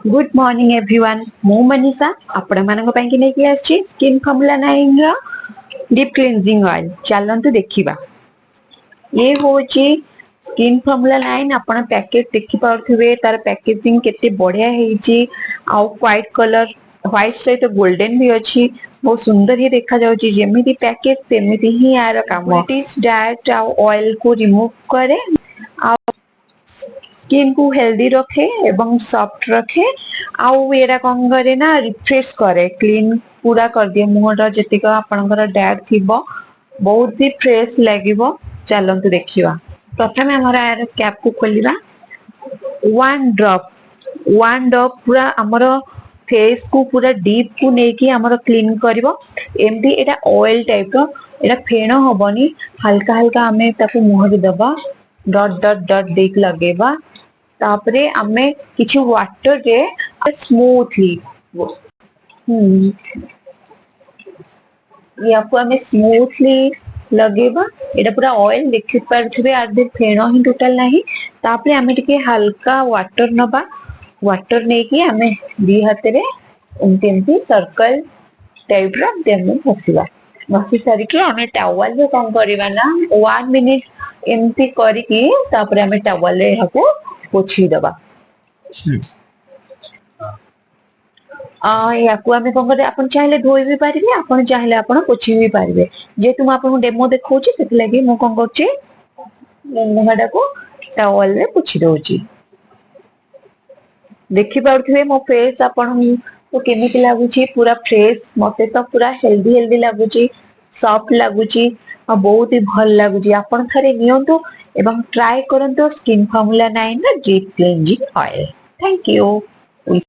Good morning everyone. ମୁଁ ମନୀଷା ଆପଣମାନଙ୍କ ପାଇଁକି ନେଇକି ଆସିଛି ସ୍କିନ୍ ଫର୍ମୁଲା 9ର ଡିପ୍ କ୍ଲିନଜିଂ ଅଏଲ୍। ଚାଲନ୍ତୁ ଦେଖିବା। ଇଏ ହଉଛି ସ୍କିନ୍ ଫର୍ମୁଲା 9। ଆପଣ ପ୍ୟାକେଟ ଦେଖିପାରୁଥିବେ, ତାର ପ୍ୟାକେଜିଂ କେତେ ବଢିଆ ହେଇଛି ଆଉ ହ୍ୱାଇଟ କଲର, ହ୍ୱାଇଟ ସହିତ ଗୋଲ୍ଡେନ ବି ଅଛି। ବହୁତ ସୁନ୍ଦର ହିଁ ଦେଖାଯାଉଛି। ଯେମିତି ପ୍ୟାକେଜ, ସେମିତି ହିଁ ୟାର କାମ। ଡାର୍ଟ ଆଉ ଅଏଲ କୁ ରିମୁଭ କରେ ଆଉ ସ୍କିନ୍ କୁ ହେଲ୍ଦି ରଖେ ଏବଂ ସଫ୍ଟ ରଖେ। ଆଉ ଏଇଟା କଣ କରେ ନା ରିଫ୍ରେଶ କରେ, କ୍ଲିନ ପୁରା କରିଦିଏ ମୁହଁଟା। ଯେତିକ ଆପଣଙ୍କର ଡାର୍ଟ ଥିବ, ବହୁତ ହି ଫ୍ରେଶ ଲାଗିବ। ଚାଲନ୍ତୁ ଦେଖିବା। ପ୍ରଥମେ ଆମର ଏହାର କ୍ୟାପ୍ କୁ ଖୋଲିବା। ୱାନ୍ ଡ୍ରପ୍, ୱାନ୍ ଡ୍ରପ୍ ପୁରା ଆମର ଫେସ୍ କୁ ପୁରା ଡିପ୍ କୁ ନେଇକି ଆମର କ୍ଲିନ କରିବ। ଏମିତି ଏଇଟା ଅଏଲ ଟାଇପ ର, ଏଇଟା ଫେଣ ହବନି। ହାଲକା ହାଲକା ଆମେ ତାକୁ ମୁହଁରେ ଦବା, ଡଟ୍ ଡଟ୍ ଡଟ୍ ଦେଇକି ଲଗେଇବା। ତାପରେ ଆମେ କିଛି ୱାଟରରେ ସ୍ମୁଥଲି, ୟାକୁ ଆମେ ସ୍ମୁଥଲି ଲଗେଇବା। ଏଇଟା ପୁରା ଅଏଲ, ଦେଖିପାରୁଥିବେ, ଆ ଦେହରେ ଫେଣ ହିଁ ଟୋଟାଲ ନାହିଁ। ତାପରେ ଆମେ ଟିକେ ହାଲକା ୱାଟର ନବା। ୱାଟର ନେଇକି ଆମେ ଦି ହାତରେ ଏମିତି ଏମିତି ସର୍କଲ ଟାଇପ ର ଏମିତି ଆମେ ଘଷିବା। ଘଷି ସାରିକି ଆମେ ଟାୱାଲରେ କଣ କରିବା ନା ୱାନ୍ ମିନିଟ ଏମିତି କରିକି ତାପରେ ଆମେ ଟାୱାଲରେ ଏହାକୁ ପୋଛି ଦବା। ୟାକୁ ଆମେ କଣ କରିବା, ଆପଣ ଚାହିଁଲେ ଧୋଇ ବି ପାରିବେ, ଆପଣ ଚାହିଁଲେ ଆପଣ ପୋଛି ବି ପାରିବେ। ଯେହେତୁ ମୁଁ ଆପଣଙ୍କୁ ଡେମୋ ଦେଖଉଛି, ସେଥିଲାଗି ମୁଁ କଣ କରୁଛି, ମୋ ମୁହଁଟାକୁ ଟାୱାଲରେ ପୋଛି ଦଉଛି। ଦେଖିପାରୁଥିବେ ମୋ ଫେସ୍ ଆପଣଙ୍କୁ କେମିତି ଲାଗୁଛି, ପୁରା ଫ୍ରେଶ। ମତେ ତ ପୁରା ହେଲ୍ଦି ହେଲ୍ଦି ଲାଗୁଛି, ସଫ୍ଟ ଲାଗୁଛି ଆଉ ବହୁତ ହି ଭଲ ଲାଗୁଛି। ଆପଣ ଥରେ ନିଅନ୍ତୁ ଏବଂ ଟ୍ରାଏ କରନ୍ତୁ ସ୍କିନ୍ ଫର୍ମୁଲା 9 ର deep cleansing oil. Thank you.